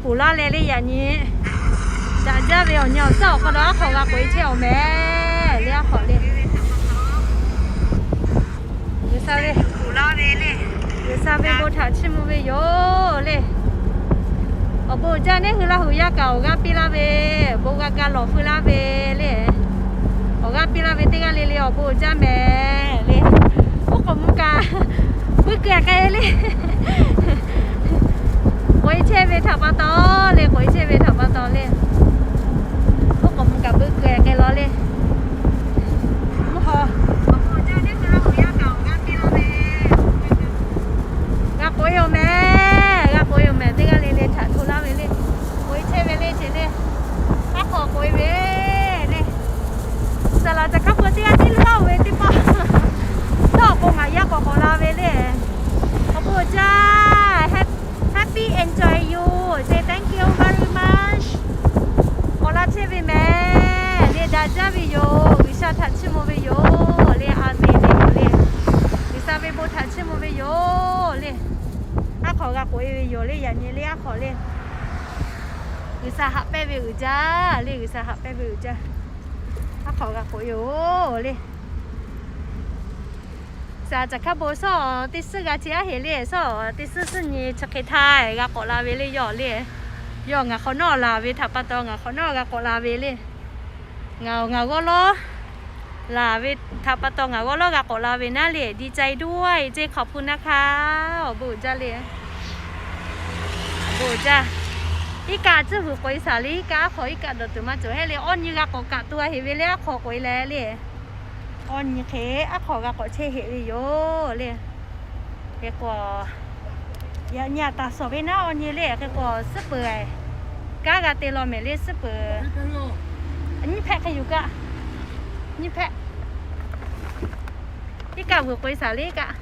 Ponˬ laˇ leh le yaꞈ nyi, daꞈ jaˇ ve awˬ nyi awˬ suhˉ awˬ hk'aw lo aˉ hk'aw g'a k'oꞈ e chehˇ awˬ meh le, aˉ hk'aw le. G'uiˬsha ve, G'uiˬsha ve bon htaꞈ chiˇ mvuh ve yoˬ le. Awˬ bon uiˍ jaˇ, neˇ hui Laˇ huˍ yaˇ kaꞈ awˬ g'aˇ piˇ laˇ ve, bon g'a ga lawˬ feu laˇ ve le. Awˬ g'aˇ piˇ laˇ ve teˇ g'aˇ le le awˬ bon uiˍ jaˇ meh le. Oˉ k'oˍ mvuh kaꞈ buiˇ keu k'ai le. K'oꞈ e chehˇ ve htaꞈ pa taw le, k'oꞈ e chehˇ ve htaꞈ pa taw le. Oˉ k'oˍ mvuh kaꞈ buiˇ keu k'ai law le. Mvuhˇ haw, g'a k'oꞈ e awˬ meh, g'a k'oꞈ e awˬ meh teˇ g'aˇ le le htaꞈ hto laˇ ve le. K'oꞈ e chehˇ ve le ce le. Aˉ hk'aw k'oꞈ e ve le. Saˍ laꞈ caˬ hkaˉ peu teˇ g'aˇ teˇ lawˇ ve teˇ pawˆ, tawˇ k'o ngaˬ yaˇ k'awꞈ k'awꞈ la ve le. Awˬ bon uiˍ jaˇ, happy enjoy you, say thank you very much. K'awꞈ la chehˇ ve meh le, daꞈ jaˇ ve yoˬ, G'uiˬsha htaꞈ chiˇ mvuh ve yoˬ le, a ve le yoˬ le. G'uiˬsha ve bon htaꞈ chiˇ mvuh ve yoˬ le. Aˉ hk'aw g'a k'oꞈ e ve yoˬ le, yaꞈ nyi le aˉ hk'aw le. G'uiˬsha haꞈ pehnˇ ve uiˍ jaˇ le, G'uiˬsha haꞈ pehnˇ ve uiˍ jaˇ. Aˉ hk'aw g'a k'oꞈ e yoˬ le. Saˍ laꞈ caˬ hkaˉ bon shawˉ teˇ suhˉ g'a ce aˉ heꞈ le, shawˉ teˇ suhˉ suhˉ nyi chi hk'e htaˇ g'a k'awꞈ la ve le yawˇ le. Yawˇ ngaˬ hk'awꞈ nawˉ laˬ ve htaꞈ pa taw ngaˬ hk'awꞈ nawˉ g'a k'awꞈ la ve le. Ngaˬ ngaˬ g'awˇ lawˉ laˬ ve htaꞈ pa taw ngaˬ g'awˇ lawˉ g'a k'awꞈ la ve naˉ le, ดีใจด้วย เจ๊ ขอบคุณนะคะ awˬ bon uiˍ jaˇ le. Awˬ bon uiˍ jaˇ. Iˉ kaˆ tcuhˉ vuiˬ k'oꞈ e shaˍ le, iˉ kaˆ aˉ hk'aw iˉ kaˆ dawˬ tuˬ maˇ cawˬ heˆ le, awˇ nyi g'a k'awꞈ kaꞈ tuˬ a heꞈ ve le, aˉ hk'aw k'oꞈ e leh le. Awˇ nyi hk'e aˉ hk'aw g'a k'awꞈ chehˇ heꞈ ve yoˬ le. Hk'e k'o, yaꞈ nyi aꞈ taˍ shawˍ ve naˉ awˇ nyi le, hk'e k'o suhˉ peuˬ kanˉ g'a te law mehˍ le, suhˉ peuˬ. Nyiˇ hpehꞈ hk'e yuˬ kaˆ. Nyiˇ hpehꞈ. Iˉ kaˆ vuiˬ k'oꞈ e shaˍ le kaˆ.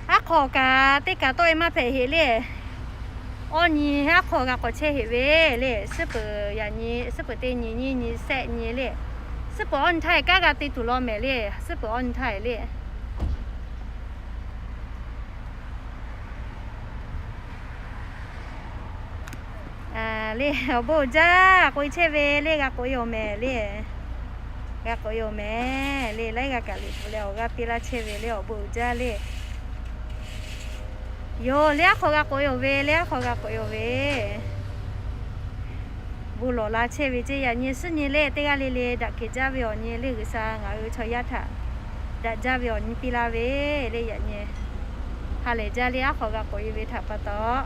Aˉ hk'aw kaꞈ teˇ kaꞈ tawˆ e maˇ hpehꞈ heꞈ le. Awˇ nyi aˉ hk'aw g'a k'awꞈ chehˇ heꞈ ve le. Suhˉ peuˬ yaꞈ nyi, suhˉ peuˬ teˇ nyi nyiˇ nyi sehˆ nyi le. Suhˉ peuˬ awˇ nyi htaˇ kaˉ g'a te tuˬ law mehˍ le. Suhˉ peuˬ awˇ nyi htaˇ le. Le awˬ bon uiˍ jaˇ, k'oꞈ e chehˇ ve le, g'a k'oꞈ e awˬ mehˍ le. G'a k'oꞈ e awˬ mehˍ le, laiˉ g'a kaꞈ liꞈ hpu leh awˬ g'aˇ piˇ laˇ chehˇ ve le, awˬ bon uiˍ jaˇ le. Yoˬ le, aˉ hk'aw g'a k'oꞈ e awˬ ve le, aˉ hk'aw g'a k'oꞈ e awˬ ve. Bon lawˬ la chehˇ ve ceˇ, yaꞈ nyi suhˉ nyi le teˇ g'aˇ le le daꞈ kehˬ jaˇ ve awˬ nyi le, G'uiˬsha ngaˬ hui chaw yaˇ htaꞈ daꞈ jaˇ ve awˬ nyi piˇ laˇ ve le, yaꞈ nyi ha lehˬ jaˇ le, aˉ hk'aw g'a k'oꞈ e ve htaꞈ pa taw.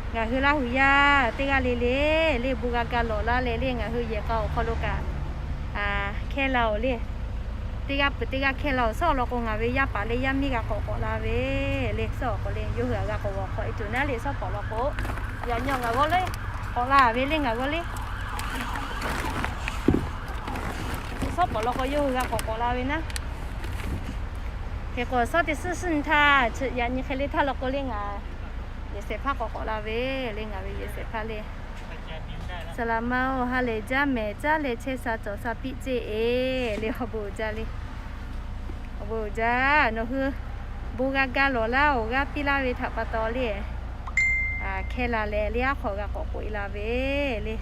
Ngaˬ hui Laˇ huˍ yaˇ teˇ g'aˇ le le, le bon g'a ga lawˬ laˇ leh le, ngaˬ hui yehˬ k'a awˬ hk'aw lo kaꞈ hkehˇ la oˬ le. Teˇ g'aˇ peuˬ teˇ g'aˇ hkehˇ la oˬ. Suhˉ awˬ lawn k'o, ngaˬ ve yaˇ paˍ le yaˇ miˇ g'a k'awꞈ k'awꞈ la ve le. Suhˉ awˬ k'o le, yawˇ hui htaꞈ g'a k'awꞈ g'awˬ hk'awꞈ e tuˬ naˉ le. Suhˉ pawˍ lawn k'o, yaꞈ nyi ngaˬ g'awˇ le k'awꞈ la ve le, ngaˬ g'awˇ le. Suhˉ pawˍ lawn k'o, yawˇ hui g'a k'awꞈ k'awꞈ la ve naˉ. Hk'e k'o, suhˉ teˇ suhˉ suhˉ nyi htaˇ, yaꞈ nyi hk'e le htaˇ lawn k'o le, ngaˬ yehˬ shehˍ hpaˇ k'awꞈ k'awꞈ la ve le, ngaˬ ve yehˬ shehˍ hpaˇ le. Saˍ laꞈ ma oˬ, ha lehˬ jaˇ mehˍ, caˉ leh chehˇ sha cawˬ sha piˇ ceˇ e le, awˬ bon uiˍ jaˇ le. Awˬ bon uiˍ jaˇ, nawˬ hui bon g'a ga lawˬ laˇ, awˬ g'aˇ piˇ laˇ ve htaꞈ pa taw le, hkehˇ la leh le, aˉ hk'aw g'a k'awꞈ k'oꞈ e la ve le.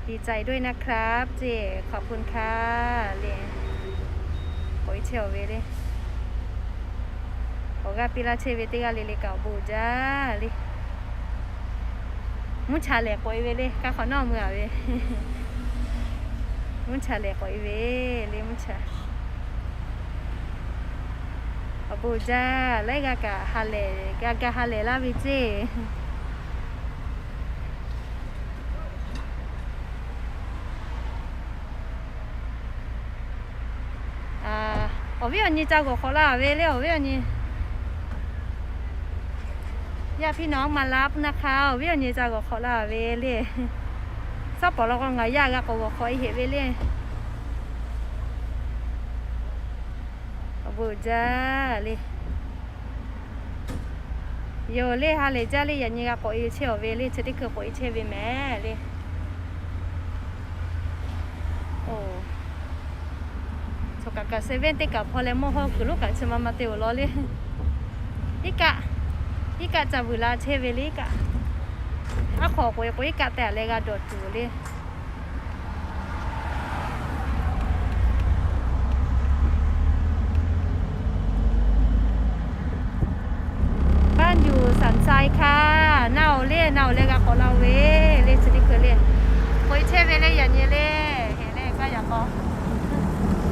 ดีใจด้วยนะครับ เจ๊ ขอบคุณค่ะ le. K'oꞈ e chehˇ awˬ ve le. Awˬ g'aˇ piˇ laˇ chehˇ ve teˇ g'aˇ le le kaꞈ awˬ bon uiˍ jaˇ le. Mvuhˇ cha lehˬ k'oꞈ e ve le, kaˇ hk'awꞈ nawˉ mui a ve. Mvuhˇ cha lehˬ k'oꞈ e ve le, mvuhˇ cha. Awˬ bon uiˍ jaˇ, laiˉ g'aˇ kaꞈ ha lehˬ, g'a ga ha lehˬ laˇ ve ceˇ. Awˬ viˉ awˬ nyi ca g'awˬ hk'awꞈ la ve le, awˬ viˉ awˬ nyi. Yaˇ hpiˇ nawˬ maˍ la pun na hk'a, awˬ viˉ awˬ nyi ca g'awˬ hk'awꞈ la ve le. Suhˉ pawˍ law k'o, ngaˬ yaˇ g'a k'awꞈ g'awˬ hk'awꞈ e heꞈ ve le. Awˬ bon uiˍ jaˇ le. Yoˬ le, ha lehˬ jaˇ le, yaꞈ nyi g'a k'awꞈ e chehˇ awˬ ve le, chi teˇ hkui k'oꞈ e chehˇ ve mehˍ le. Oˬ, chaw Kaꞈ kaꞈ seven teˇ kaꞈ hpaw leh mawˇ hawˇ kuiˬ lonˉ kaꞈ chi ma ma te-oˬ law le. Iˉ kaˆ, iˉ kaˆ ca vuiˬ la chehˇ ve le iˉ kaˆ. Aˉ hk'aw k'oꞈ e k'o iˉ kaˆ te-a leh g'a dawˬ tuˬ le. Baˆ yuˬ saˍ cai hkaˇ, na-oˬ le, na-oˬ leh g'a k'awꞈ la-oˬ ve le, chi teˇ hkui le. K'oꞈ e chehˇ ve le yaꞈ nyi le, heˍ le, kaˇ yaꞈ k'aw,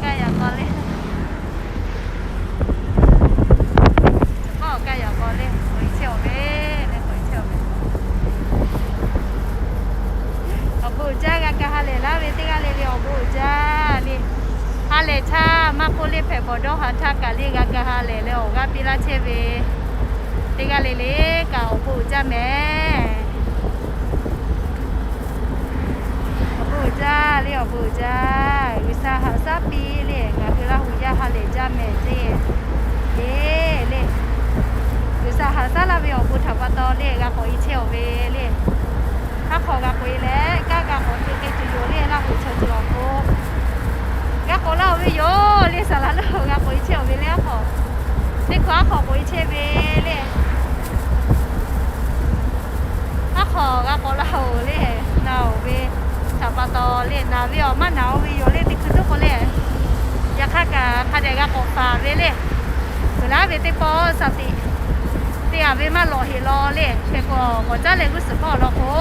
kaˇ yaꞈ k'aw le. Kaˇ yaꞈ k'aw le, k'oꞈ e chehˇ-oˬ ve le, k'oꞈ e chehˇ-oˬ ve. Awˬ bon uiˍ jaˇ g'a kaꞈ ha lehˬ laˇ ve teˇ g'aˇ le le awˬ bon uiˍ jaˇ le. Ha lehˬ htaˇ maˇ k'oˆ le, hpehꞈ bawˬ dawˇ ha htaˇ kaꞈ le g'a kaꞈ ha lehˬ leh awˬ g'aˇ piˇ laˇ chehˇ ve teˇ g'aˇ le le kaꞈ awˬ bon uiˍ jaˇ mehˍ. Awˬ bon uiˍ jaˇ le, awˬ bon uiˍ jaˇ. G'uiˬsha haꞈ shaˉ piˇ le, ngaˬ hui Laˇ huˍ yaˇ ha lehˬ jaˇ mehˍ ceˇ le le. G'uiˬsha haꞈ shaˉ laˇ ve awˬ bon htaꞈ pa taw le g'a k'awꞈ e chehˇ-oˬ ve le. Aˉ hk'aw g'a k'oꞈ e leh kaˇ g'a k'awꞈ te te tuˬ yoˬ le, Laˇ huˍ chaw ceuˬ awˬ pon g'a k'awꞈ laˇ-oˬ ve yoˬ le. Saˍ laˍ leuˉ g'a k'oꞈ e chehˇ-oˬ ve le, aˉ hk'aw teˇ hkui aˉ hk'aw k'oꞈ e chehˇ ve le. Aˉ hk'aw g'a k'awꞈ laˇ-oˬ le, naˬ-oˬ ve htaꞈ pa taw le, naˬ ve awˬ maˇ naˬ-oˬ ve yoˬ le, teˇ hkui tuˉ k'o le. Yaꞈ hk'aˇ kaꞈ hk'a dehꞈ g'a k'awꞈ faˍ ve le. Peuˬ laˉ ve teˇ pawˆ shaˍ tiꞈ te-a ve maˇ lawꞈ heꞈ law le. Hk'e k'o k'awꞈ caˉ leh g'uˇ suhˍ hpawˇ law k'o,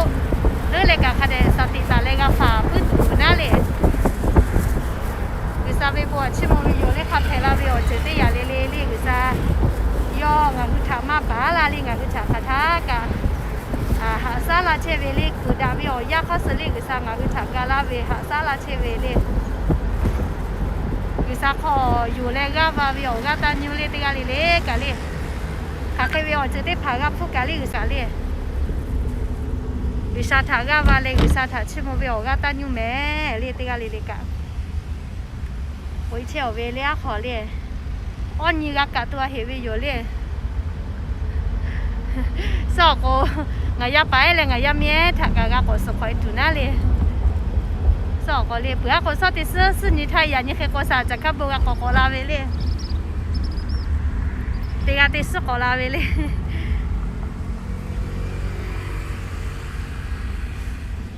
leuˉ leh kaꞈ hk'a dehꞈ shaˍ tiꞈ taˍ leh g'a faˍ puiˉ tuˬ naˉ le. G'uiˬsha ve bon aꞈ chiˇ mvuh ve yoˬ le. Hk'a hpehꞈ la ve awˬ ceuˬ teˇ yaꞈ le le le G'uiˬsha yawˇ ngaˬ hui htaꞈ maˇ baˬ laˇ le, ngaˬ hui htaꞈ hk'aˬ htaˇ kaꞈ haꞈ shaˉ laˇ chehˇ ve le. Kuiˬ daꞈ ve awˬ yanˇ hk'aˇ suh le G'uiˬsha ngaˬ hui htaꞈ ga laˇ ve haꞈ shaˉ laˇ chehˇ ve le. G'uiˬsha hk'aw yonˍ leh g'aˇ va ve awˬ g'aˇ taˇ nyi le teˇ g'aˇ le le kaꞈ le. Hk'aˬ hk'e ve awˬ ceuˬ teˇ hpaˍ g'a hpfuhˇ kaꞈ le G'uiˬsha le. G'uiˬsha htaꞈ g'aˇ va leh G'uiˬsha htaꞈ chiˇ mvuh ve awˬ g'aˇ taˇ nyi mehˍ le teˇ g'aˇ le le kaꞈ. K'oꞈ e chehˇ-oˬ ve le aˉ hk'aw le. Awˇ nyi g'a kaꞈ tuˬ a heꞈ ve yoˬ le. Suhˉ awˬ k'o, ngaˬ yaˇ paˍ ehˉ leh ngaˬ yaˇ miˇ ehˉ htaꞈ kaꞈ g'a k'awꞈ suhˍ hk'awꞈ e tuˬ naˉ le. Suhˉ awˬ k'o le, peuˬ aˉ k'o suhˉ teˇ suhˉ suhˉ nyi htaˇ yaꞈ nyi hk'e k'o shaˍ caˬ hkaˇ bon g'a k'awꞈ k'awꞈ la ve le. Teˇ g'aˇ teˇ suhˉ k'awꞈ la ve le.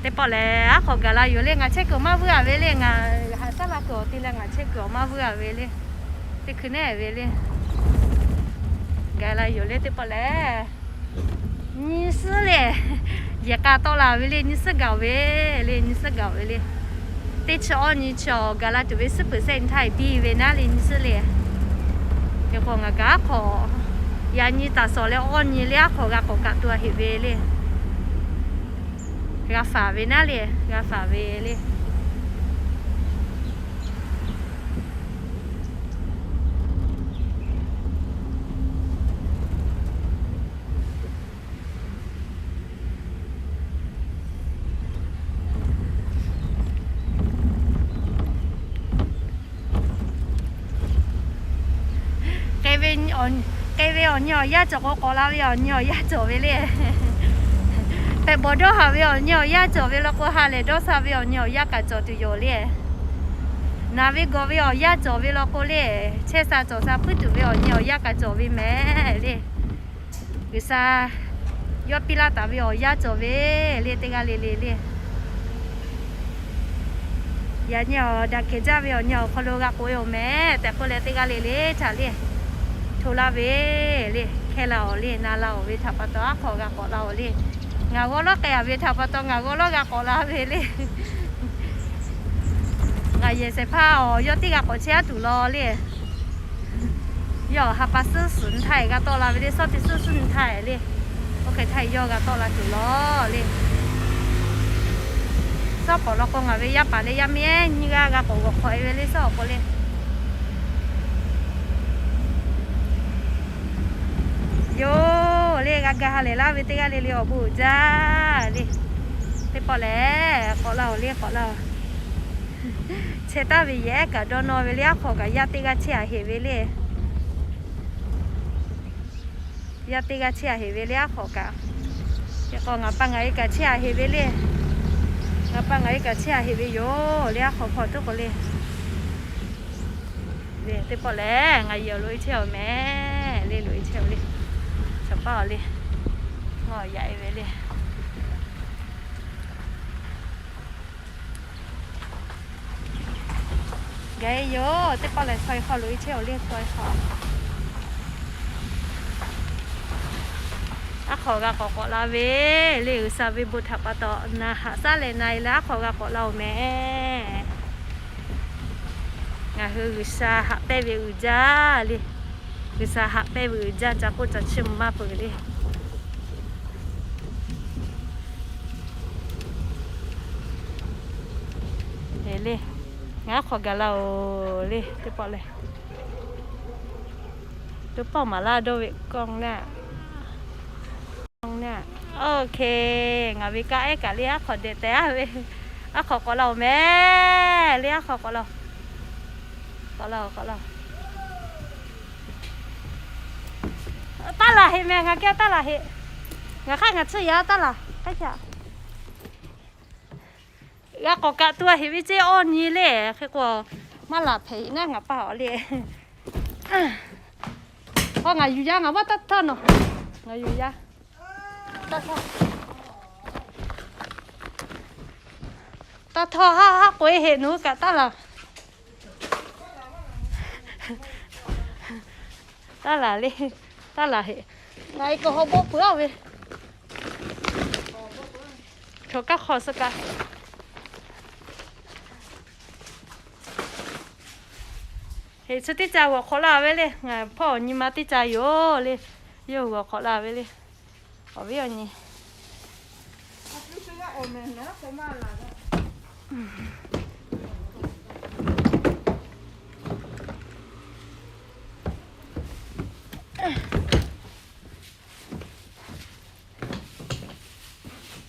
Teˇ pawˆ lehˬ, aˉ hk'aw gaˬ la yoˬ le. Ngaˬ chehˇ kuiˬ maˇ vuiˇ-a ve le. Ngaˬ haꞈ shaˉ la kuiˬ awˬ te leh ngaˬ chehˇ kuiˬ awˬ maˇ vuiˇ-a ve le. Teˇ hkui neˉ ve le. Gaˬ la yoˬ le teˇ pawˆ lehˬ. Nyi suhˉ le. Yehˬ k'a tawˆ la ve le, nyi suhˉ gaˬ-oˬ ve le, nyi suhˉ gaˬ-oˬ ve le. Teˇ chi awˇ nyi chi awˬ gaˬ la tuˬ ve suhˉ peuˬ sehˆ nyi htaˇ biˇ ve naˉ le nyi suhˉ le. Hk'e k'o ngaˬ kaꞈ aˉ hk'aw yaꞈ nyi taˍ shawˍ leh awˇ nyi le aˉ hk'aw g'a k'awꞈ kaꞈ tuˬ a heꞈ ve le. G'a faˍ ve naˉ le, g'a faˍ ve le. K'ai ve awˬ nyi awˬ yaˇ cawˬ k'o, k'awꞈ la ve awˬ nyi awˬ yaˇ cawˬ ve le. Hpehꞈ bawˬ dawˇ haˍ ve awˬ nyi awˬ yaˇ cawˬ ve law k'o, ha lehˬ dawˇ sha ve awˬ nyi awˬ yaˇ kaꞈ cawˬ tuˬ yoˬ le. Naˬ ve gawˬ ve awˬ yaˇ cawˬ ve law k'o le, chehˇ sha cawˬ sha puiˉ tuˬ ve awˬ nyi awˬ yaˇ kaꞈ cawˬ ve mehˍ le. G'uiˬsha yawˇ piˇ laˇ taˍ ve awˬ yaˇ cawˬ ve le, teˇ g'aˇ le le le. Yaꞈ nyi awˬ daꞈ kehˬ jaˇ ve awˬ nyi awˬ hk'aw lo g'a k'oꞈ e-oˬ mehˍ tehꞈ k'oˆ leh, teˇ g'aˇ le le htaꞈ le hto laˇ ve le, hkehˇ la-oˬ le, na la-oˬ ve htaꞈ pa taw aˉ hk'aw g'a k'awꞈ la-oˬ le. Ngaˬ g'awˇ lawˉ k'ai-a ve htaꞈ pa taw ngaˬ g'awˇ lawˉ g'a k'awꞈ la ve le. Ngaˬ yehˬ shehˍ hpaˇ awˬ yawˇ teˇ g'a k'awꞈ chehˇ aˉ tuˬ law le. Yawˇ ha pa suhˉ suhˍ nyi htaˇ g'a tawˆ la ve le, suhˉ teˇ suhˉ suhˉ nyi htaˇ le. Oˇ hk'e htaˇ yawˇ g'a tawˆ la tuˬ law le. Suhˉ k'awꞈ law k'o, ngaˬ ve yaˇ paˍ leh yaˇ miˇ ehˉ nyiˇ g'aˇ g'a k'awꞈ g'awˬ hk'awꞈ e ve le, suhˉ awˬ k'o le. Yoˬ le, g'a ga ha lehˬ laˇ ve teˇ g'aˇ le le awˬ bon uiˍ jaˇ le. Teˇ pawˆ lehˬ, k'awꞈ la-oˬ le, k'awꞈ la-oˬ. Chehˇ taˍ ve yehˬ ehˉ kaꞈ dawˇ nawˇ ve le, aˉ hk'aw kaꞈ yaˇ teˇ g'aˇ chehˇ a heꞈ ve le. Yaˇ teˇ g'aˇ chehˇ a heꞈ ve le, aˉ hk'aw kaꞈ. Hk'e k'o ngaˬ pa ngaˬ e kaꞈ chehˇ a heꞈ ve le. Ngaˬ pa ngaˬ e kaꞈ chehˇ a heꞈ ve yoˬ le, aˉ hk'aw hpawˇ tuˉ k'o le. Le teˇ pawˆ lehˬ, ngaˬ yehˬ awˬ lo e chehˇ awˬ mehˍ le, lo e chehˇ awˬ le, chaw paˇ awˬ le, ngaˬ yaꞈ e ve le. Gaˬ e yoˬ, teˇ pawˆ lehˬ, chaw e hk'aw lo e chehˇ awˬ le, chaw e hk'aw. Aˉ hk'aw g'a k'awꞈ k'awꞈ la ve le, G'uiˬsha ve bon htaꞈ pa taw na haꞈ shaˉ leh na e leh aˉ hk'aw g'a k'awꞈ la oˬ mehˍ. Ngaˬ hui G'uiˬsha haꞈ pehnˇ ve uiˍ jaˇ le. G'uiˬsha haꞈ pehnˇ ve uiˍ jaˇ, ca k'oˆ ca chiˇ mvuh maˇ peuˬ le. Eˬ le, ngaˬ aˉ hk'aw gaˬ la oˬ le, teˇ pawˆ lehˬ. Teˇ pawˆ maˍ laˇ dawˇ ve kawˇ na. OK, ngaˬ ve kaˇ ehˉ kaꞈ le aˉ hk'aw dehꞈ tehꞈ a ve, aˉ hk'aw k'awꞈ la oˬ mehˍ le, aˉ hk'aw k'awꞈ la oˬ, k'awꞈ la oˬ, k'awꞈ la oˬ. Taˇ laˬ heꞈ mehˍ, ngaˬ kehˬ taˇ laˬ heꞈ. Ngaˬ hk'aˇ ngaˬ tsuhˇ yaꞈ taˇ laˬ k'aˉ ca. G'a k'awꞈ kaꞈ tu a heꞈ ve ceˇ awˇ nyi le, hk'e k'o maˇ laˬ hpehꞈ heꞈ naˉ ngaˬ pa awˬ le. K'o ngaˬ yuˬ yaˇ, ngaˬ vaˇ taˇ htawˇ nawˬ, ngaˬ yuˬ yaˇ. Taˇ htawˇ haˆ haˆ k'oꞈ e heꞈ nawˬ hui kaꞈ taˇ laˬ. Taˇ laˬ le, taˇ laˬ heꞈ. Ngaˬ e kaꞈ haw bawˆ peuˬ a ve, chaw kaˇ hk'aw suh kaꞈ. Heꞈ chi teˇ ca g'awˬ hk'awꞈ la ve le, ngaˬ hpawˇ awˬ nyi ma teˇ ca yoˬ le, yawˇ hui g'awˬ hk'awꞈ la ve le. Awˬ viˉ awˬ nyi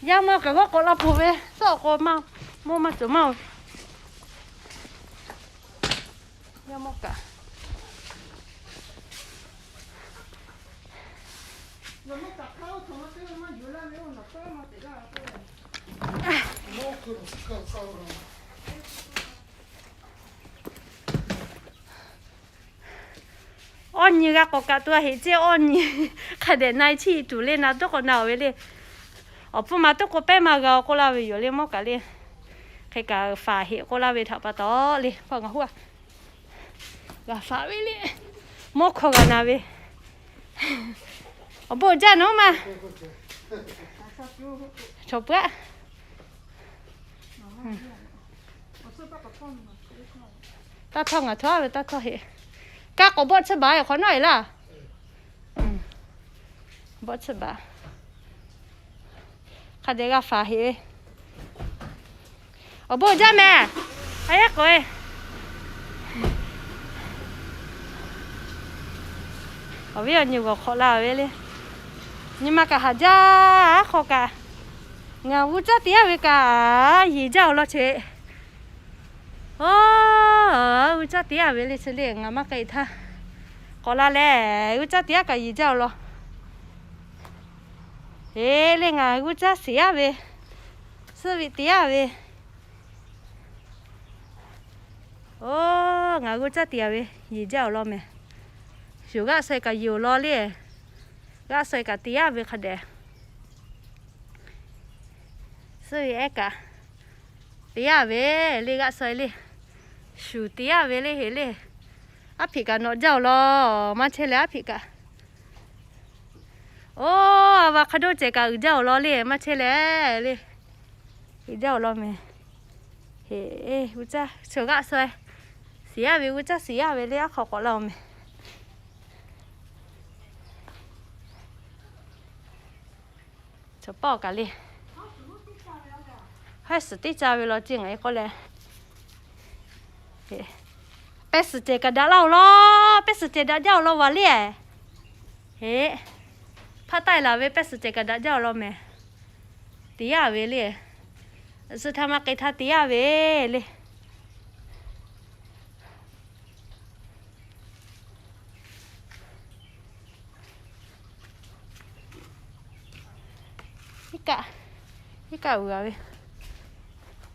yaˇ maˇ kaꞈ g'awˇ k'awꞈ la peuˬ ve, suhˉ awˬ k'o maˇ mawˇ maˇ cawˬ maˇ. Yaˇ maˇ kaꞈ awˇ nyi g'a k'awꞈ kaꞈ tu a heꞈ ceˇ awˇ nyi. Hk'a dehꞈ na e chiˇ tuˬ le, na tuˉ k'awꞈ na oˬ ve le. Awˬ pfuhˇ ma tuˉ k'o pehˉ ma g'a oˬ k'oˆ laˇ ve yoˬ le, mawˇ kaꞈ le. Hk'e kaꞈ faˍ heꞈ k'oˆ laˇ ve htaꞈ pa taw le, hpawˇ ngaˬ huˉ a g'a faˍ ve le. Mawˇ hkawˇ g'a na ve. Awˬ bon jaˇ nawˉ ma. Chaw peuˬ aˆ. Taˇ htawˇ ngaˬ htawˇ ve taˇ htawˇ heꞈ. Kaˇ k'awꞈ bawˆ tsuhˇ baˬ e hk'awꞈ nawˉ e laˇ. Bawˆ tsuhˇ baˬ. Hk'a dehꞈ g'a faˍ heꞈ ve. Awˬ bon jaˇ mehˍ. A yaˇ k'oꞈ e. Awˬ viˉ awˬ nyi g'awˬ hk'awꞈ la ve le. Nyi ma kaꞈ haˍ jaˇ, aˉ hk'aw kaꞈ. Ngaˬ g'uˇ caˇ te yaˇ ve kaꞈ yeˬ jaˇ awˬ lawn che. Oˇ, g'uˇ caˇ te yaˇ ve le chi le ngaˬ maˇ k'ai htaˇ. K'awꞈ la lehˬ, g'uˇ caˇ te yaˇ kaꞈ yeˬ jaˇ awˬ lawn. Eˬ le, ngaˬ g'uˇ caˇ shiˍ yaˇ ve, suhˉ ve te yaˇ ve. Oˇ, ngaˬ g'uˇ caˇ te yaˇ ve yeˬ jaˇ awˬ lawn mehˍ. Shuˍ g'aˆ sha e kaꞈ yeˬ awˬ lawn le. G'aˆ sha e kaꞈ te yaˇ ve hk'a dehꞈ. Suhˉ ve ehˉ kaꞈ te yaˇ ve le, g'aˆ sha e le. Shuˍ te yaˇ ve le heˍ le. Aˉ hpiꞈ kaꞈ nawꞈ jaˇ awˬ lawn, maˇ chehˇ leh aˉ hpiꞈ kaꞈ. Oˇ, a va hk'a dawˇ cehˬ kaꞈ uiˍ jaˇ awˬ lawn le, maˇ chehˇ leh le. Uiˍ jaˇ awˬ lawn mehˍ. Heˍ, g'uˇ caˇ shuˍ g'aˆ sha e shiˍ yaˇ ve, g'uˇ caˇ shiˍ yaˇ ve le, aˉ hk'aw k'awꞈ la awˬ mehˍ. Chaw paˇ awˬ kaˬ le. Haiˉ suhˍ teˇ ca ve law ceˇ ngaˬ e k'oˆ leh, pehˇ suhˍ cehˬ kaꞈ daꞈ laˇ awˬ lawn, pehˇ suhˍ cehˬ daꞈ jaˇ awˬ lawn vaˬ le. Heˍ, hpaˆ taˆ e laˬ ve pehˇ suhˍ cehˬ kaꞈ daꞈ jaˇ awˬ lawn mehˍ. Te yaˇ ve le. Suh htaˇ maˇ k'ai htaˇ te yaˇ ve le. Iˉ kaˆ, iˉ kaˆ uiˍ a ve,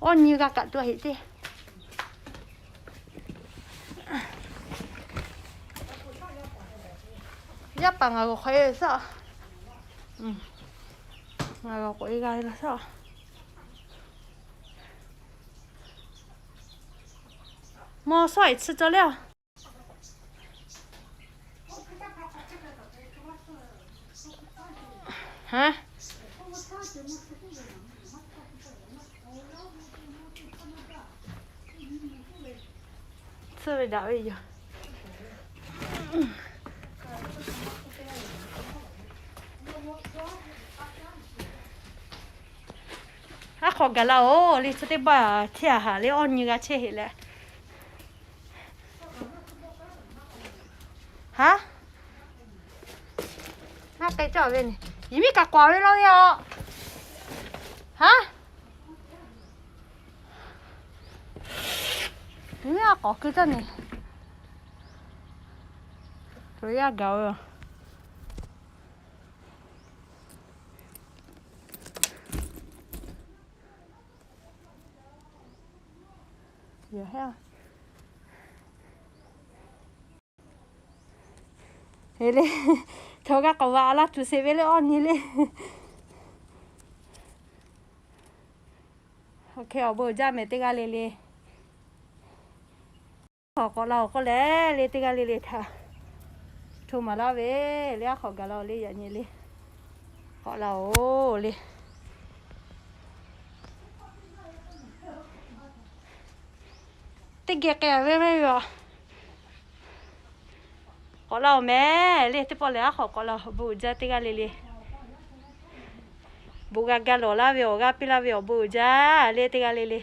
awˇ nyi g'a kaꞈ tuˬ a heꞈ ceˇ. Yaˇ paˍ ngaˬ g'awˬ hk'awꞈ e ve saˉ. Ngaˬ g'awˬ k'oꞈ e g'a ve la saˉ. Mawˇ sawˉ e tsuhˇ cawˇ le a. Tsuhˇ ve daꞈ ve yoˬ. Aˉ hk'awꞈ gaˬ la oˬ le, chi teˇ baˆ hteˇ a haˍ le, awˇ nyi g'a chehˇ heˆ leh. Haˉ, naˆ k'ai cawˇ ve ne, yehˬ miˉ kaꞈ k'awꞈ ve law ve a. Haˉ, yehˬ miˉ a k'awꞈ keu cawˇ ne, to yaˇ gaˬ ve a. E le, chaw g'aˇ k'awꞈ va a laˇ tuˬ sheˍ ve le, awˇ nyi le. Oˇ hk'e awˬ bon uiˍ jaˇ mehˍ teˇ g'aˇ le le. Aˉ hk'awꞈ k'awꞈ la oˬ k'oˆ leh le, teˇ g'aˇ le le htaꞈ hto maˍ laˇ ve le. Aˉ hk'awꞈ gaˬ la oˬ le, yaꞈ nyi le. K'awꞈ la oˬ le. Teˇ geh k'ai ve mehˍ ve a. K'awꞈ la oˬ mehˍ le, teˇ pawˆ lehˬ aˉ hk'awꞈ k'awꞈ la oˬ, bon uiˍ jaˇ teˇ g'aˇ le le. Bon g'a gaˇ lawˬ laˇ ve awˬ g'aˇ piˇ laˇ ve awˬ bon uiˍ jaˇ le, teˇ g'aˇ le le.